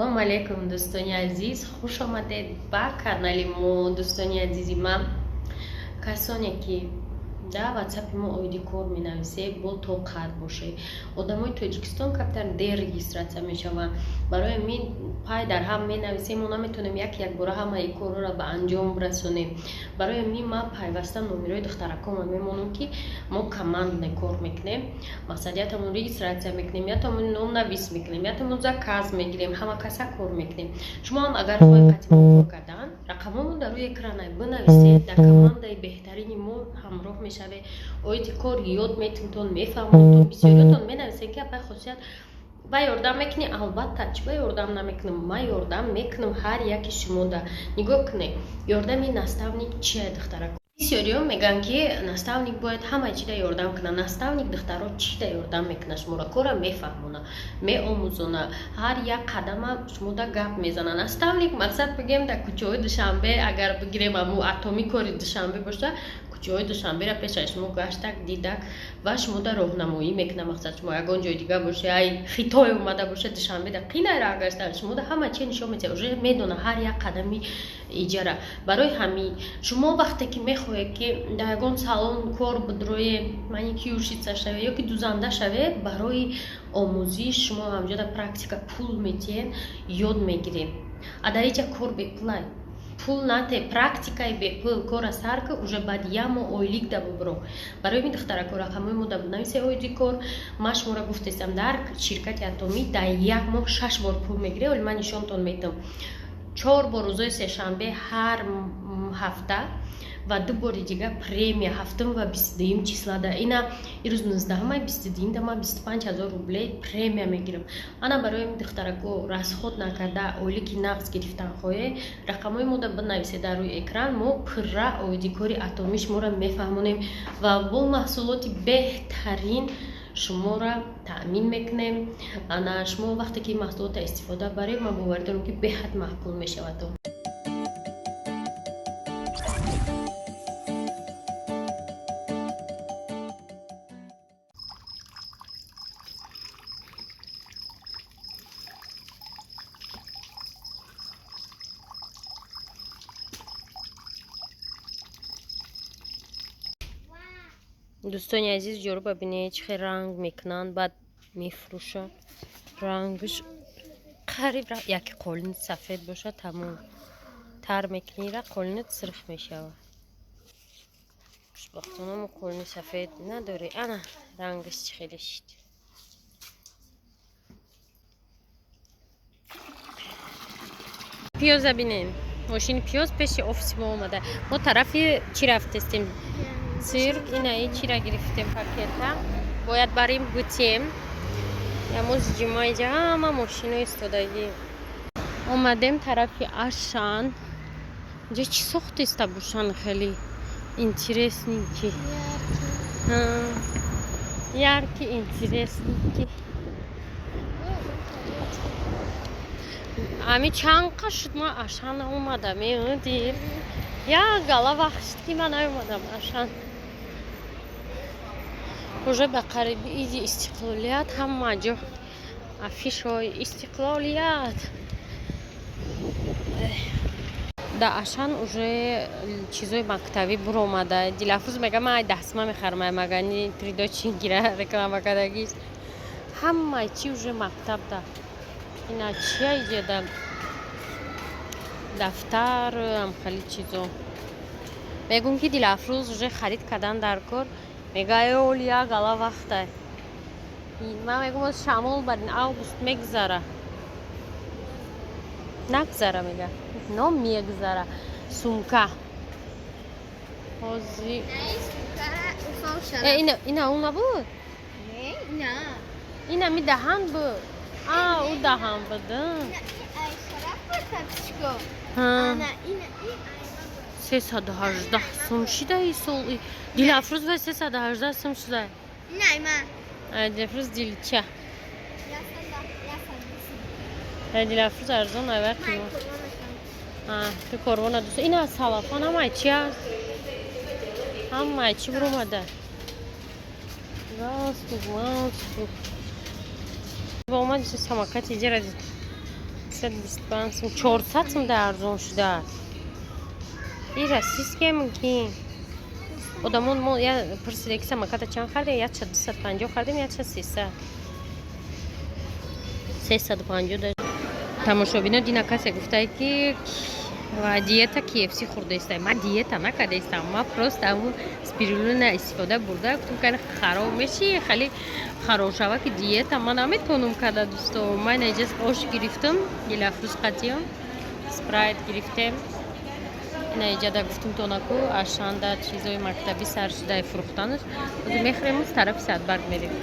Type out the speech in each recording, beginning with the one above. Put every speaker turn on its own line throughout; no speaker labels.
Ассалому алайкум, дӯстони азиз, хуш омадед ба канали мо. Дӯстони азизи ман, касоне ки дар ватсапи мо оиди кор менависед, бо тоқат бошед. Одамои Тоҷикистон камтар дер регистрация мешаванд, барои ҳамин пай дар ҳам менависем. Мо наметавонем як якбора ҳамаи корро ба анҷом расонем. Барои ҳамин ман пайваста номерои духтараконро мемонам, ки мо командне кор мекунем. Мақсад, ятамон регистрация мекунем, ятамон номнавис мекунем, ятамон заказ мегирем, ҳама каса кор мекунем. Шумо ҳам агар хоҳед қатъи мо кор кардан, рақамомон дар рӯи экрана, бинависед, дар командаи беҳтарини мо ҳамроҳ мешавед, оиди кор ёд метунтон, мефаҳмонтон. Бисёриётон менависед, ки апай Хосият, ба ёрдам мекунӣ? Албатта, чӣ ба ёрдам намекунам? Ман ёрдам мекунам ҳар яки шумода. Нигоҳ кунед, ёрдами наставник чия, духтарак? Бисёриҳо мегӯянд, ки наставник бояд ҳамаи чида ёрдам кунад. Наставник, духтаро, чида ёрдам мекунад? Шуморо кора мефаҳмона, меомӯзона, ҳар як қадама шумода гап мезана. Наставник, мақсад, бигем, дар кӯчаҳои Душанбе агар бигирем, аму Атоми кори Душанбе боша, кӯчаҳои Душанберо пешаи шумо гаштак, дидак ва шумода роҳнамоӣ мекунад. Мақсад, шумо ягон ҷои дига боше, ай Хитой омада боша, Душанбеда қинай раҳ гаштан, шумода ҳама чи нишон медиҳад, уже медона ҳар як қадами иҷара. Барои ҳамин шумо вақте ки мехоҳед, ки дар ягон салон кор бидроед, маникюрщица шавед ё ки дузанда шавед, барои омӯзиш шумо ҳамҷода практика пул метиҳед, ёд мегиред. А дар иҷа кор бепулай, пул нате, практикаи бепул, кора сар ки, уже баъд як моҳ ойлик да бубро. Барои ҳамин, духтарако, рақамҳои мо да бинависед оиди кор. Ман шуморо гуфтестам, дар ширкати Атомӣ дар як моҳ шаш бор пул мегиред. Оли ман нишонтон медиҳам: чор бор рӯзои сешанбе ҳар ҳафта ва ду бори дига премия, ҳафтум ва 22-юм числада. Ина ирӯз 19-ма, 22-юмда ман 25 000 рублей премия мегирам. Ана барои духтарако, расход накарда ойлики нағз гирифтан хоҳед, рақамҳои мода бинависед дар рӯи экран. Мо пурра оиди кори Атомӣ шуморо мефаҳмонем ва бо маҳсулоти беҳтарин шуморо таъмин мекунем. Ана шумо вақте ки маҳсулотро истифода баред, ман боварӣ дорам, ки беҳад маъқул мешавад. Дӯстони азиз, ҷоруба бинед, чӣ хел ранг мекунанд, баъд мефурӯшанд. Рангш қариб яке қолини сафед бошад, тамом, тар мекунира, қолинат сирх мешавад. Хушбахтона мо қолини сафед надорем. Ана рангаш чӣ хеле шид. Пиёза бинем, мошини пиёз пеши офиси мо омада. Мо тарафи чӣ рафтестем? Цирк. Инаи чира гирифтем, пакета бояд барем, бутем. Ямоз ҷумъа, иҷа ҳама мошино истодагӣ. Омадем тарафи Ашан. Инҷа чӣ сохтеста бошан? Хеле интересненький, яркий, интересненький. Ами чанд қа шуд, ман Ашан наомадам. Дид, як гала вақт шуд, ки ман наомадам Ашан. Уже ба қариби иди Истиқлолият, ҳама ҷо афишҳои Истиқлолият. Дар Ашан уже чизои мактабӣ буромада. Дилафрӯз мега, ман ай дастма мехарам, ай магани тридочингира реклама кардагист. Ҳамаи чи уже мактабда. Ина чия иҷода? Дафтар, амхали чизо. Мегӯм, ки Дилафрӯз, уже харид кардан дар кор. Мега, э, оли як гала вақтай. Ман мегӯм, оз шамол барин, август мегузара. Нагзара, мега, но мегузара. Сумка ҳози. Ина ӯ набуд, ина ми даҳан буд. А, ӯ даҳан буд. 318 сум шида исол. Дилафрӯз ва 318 сум шуда. Дилафрӯз дилча. Дилафрӯз арзон, айвай қимат. Ту корвона дӯст. Ина салафон, ҳамаи чи аст, ҳамаи чи буромада. Галстук, малстук. Омади, самокат иҷара. 325 сум, 400 сум да арзон шудааст. И российский мумкин. Одамон мо я пурсида, ки самоката чанд хардем, 1250 хардем, 1300, 350 да. Тамошобино, дина касе гуфтае, ки ва диета KFC хӯрдаистай. Ма диета накардаистам, ма просто аму спирулина истифода бурда, гуфтам, кани хароб меши, хеле хароб шава, ки диета ма наметонам карда. Дӯсто, ман наҷас ош гирифтам, Дилафрӯз қатиём спрайт гирифтем. Инаиҷада гуфтум тонаку ашанда чизои мактабӣ сар шудаи фурӯхтанаш. Ҳозир мехӯрем, тарафи Садбарг мерем.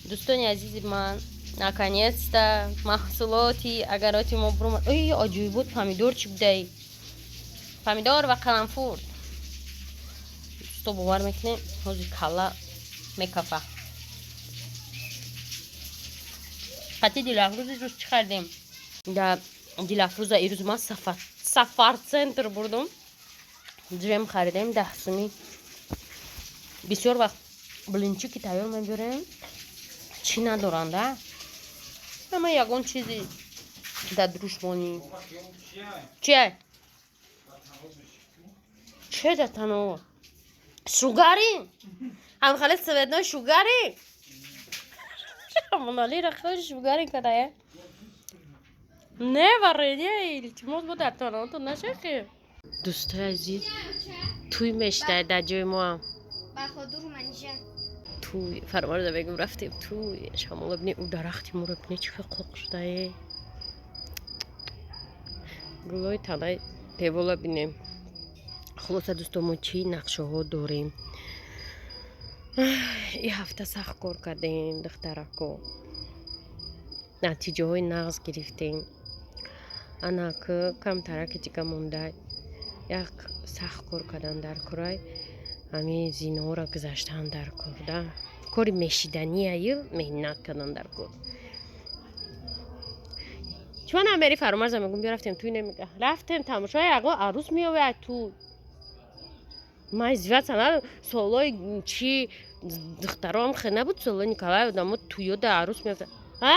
Дӯстони азизи ман, наконец-то маҳсулоти агароти мо бурумад. Ой, аҷоибот, помидор чӣ будай, помидор ва қаламфур. Дӯсто, бовар мекунем, ҳозир калла мекафа. Қати Дилафрӯз ирӯз чӣ хардем? Да Дилафрӯза ирӯз ман Сафар Центр бурдум, ҷем харидем 10 сумӣ. Бисёр вақт блинчики тайёр мебиёрем, чӣ надоранда, ама ягон чизи дар дурушмонӣ чия че да тано шугари ҳамхале цветной шугари моналира хеле шугари кадая. Не, варенье, илтимос, бо дар таното нашахи. Дӯстои азиз, туй мешидай дар ҷои моам. Туй фармарда бегум рафтем туй. Шамола бини, ӯ дарахти моро бини, чӣ хел қоқ шудае. Гулои танаи девола бинем. Хулоса, дӯсто, мо чӣ нақшаҳо дорем? И ҳафта сахт кор кардем, духтарако, натиҷаҳои нағз гирифтем. Анак камтараки дига монда, як сахт кор кардан дар курай, ҳамин зинаҳоро гузаштан дар кор, да кори мешиданияю меҳнат кардан дар кор. Чима намери? Фаромарза мегум, биё рафтем туй. Намега, рафтем тамошои ягон арӯс меояд туй. Ман издеваться надорам. Солҳои чи духтароам хе набуд, солҳои Николай одамо туёда арӯс меофта. А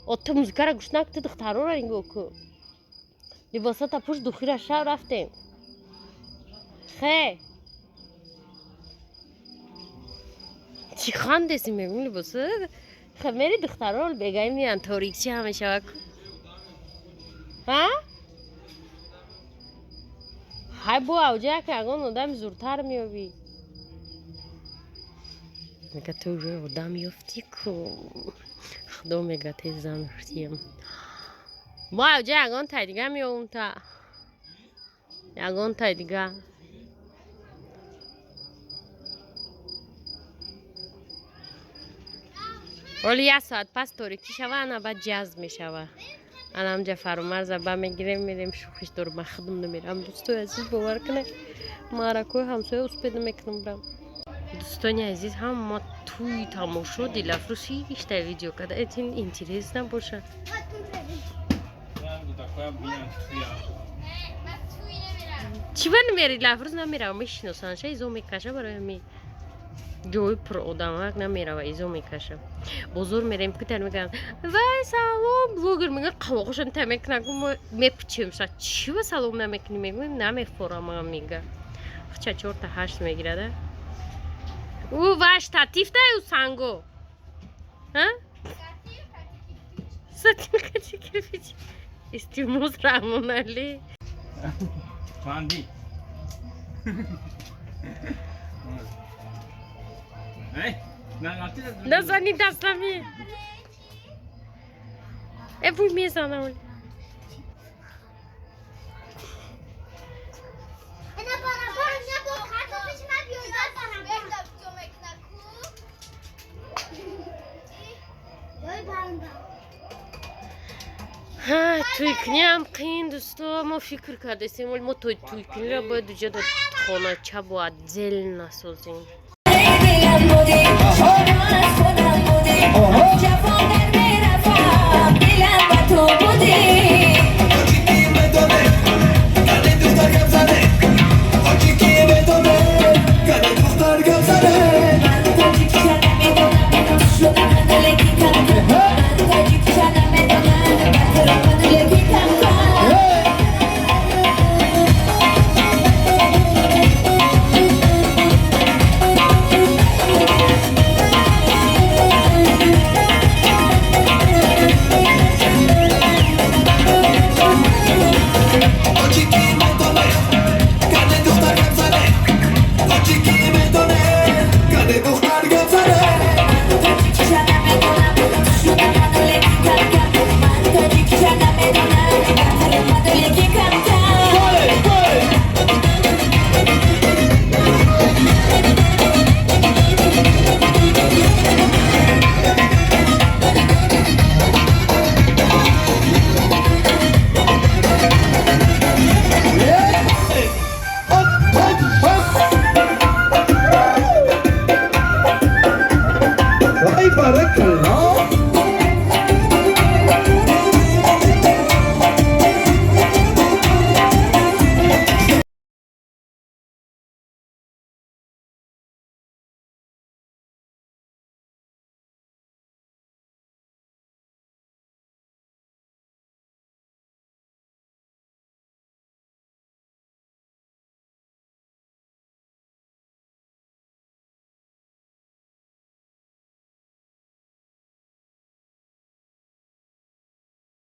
о, ту музикаро гӯш нак, ту духтароро нигоҳ ку, либосата пӯш, духира шав, рафтем. Хе, чӣ хандеси? Мегум, либоса хе мери, духтаро бегаи меян, торикчи ҳамешава ку. Ҳа, ҳай, бо авҷа яке ягон одами зуртар меёбӣ. Мега, ту уже одам ёфтӣ ку, худо мега, тез зан ёфтиям. Бо авҷа ягон тай дига меёбум, та ягон тай дига. Оли як соат пас торикӣ шава, ана баъд ҷазб мешава. Ана ҳамҷа Фаромарза ба мегирем, мерем. Шӯхиш дорум, ман худам намерам, дӯстои азиз, бовар кунед, маъракои ҳамсоя успед намекунам брам. Дӯстони азиз, ҳама туи тамошо, Дилафрӯз ҳичта видео карда, этин интерес набошад. Чӣ ба намери, Дилафрӯз? Намерава, мешиносанша, изо мекаша. Барои ҳамин ҷои пуродамак намерава, изо мекаша. Бозор мерем, кутар мегӯянд: «Вай, салом, блогер!» Мегӯянд, қавоқашон та мекунанд, мо мепучем ша. «Чӣ ба салом намекунӣ?» Мегӯем, намефорам. Мега, хча чорта ҳашт мегирада. Ӯ ва штатив дай, ӯ санго сатив кирпич. Истимоз, Раҳмоналӣ.
Фанди.
Назани дастами. Э, вуй, мезанам. Туйкуниам қиин, дӯсто. Мо фикр кардастем, вале мо туйкуниро бояд уҷа дар хонача бо отдельно созем.
Дилам буди.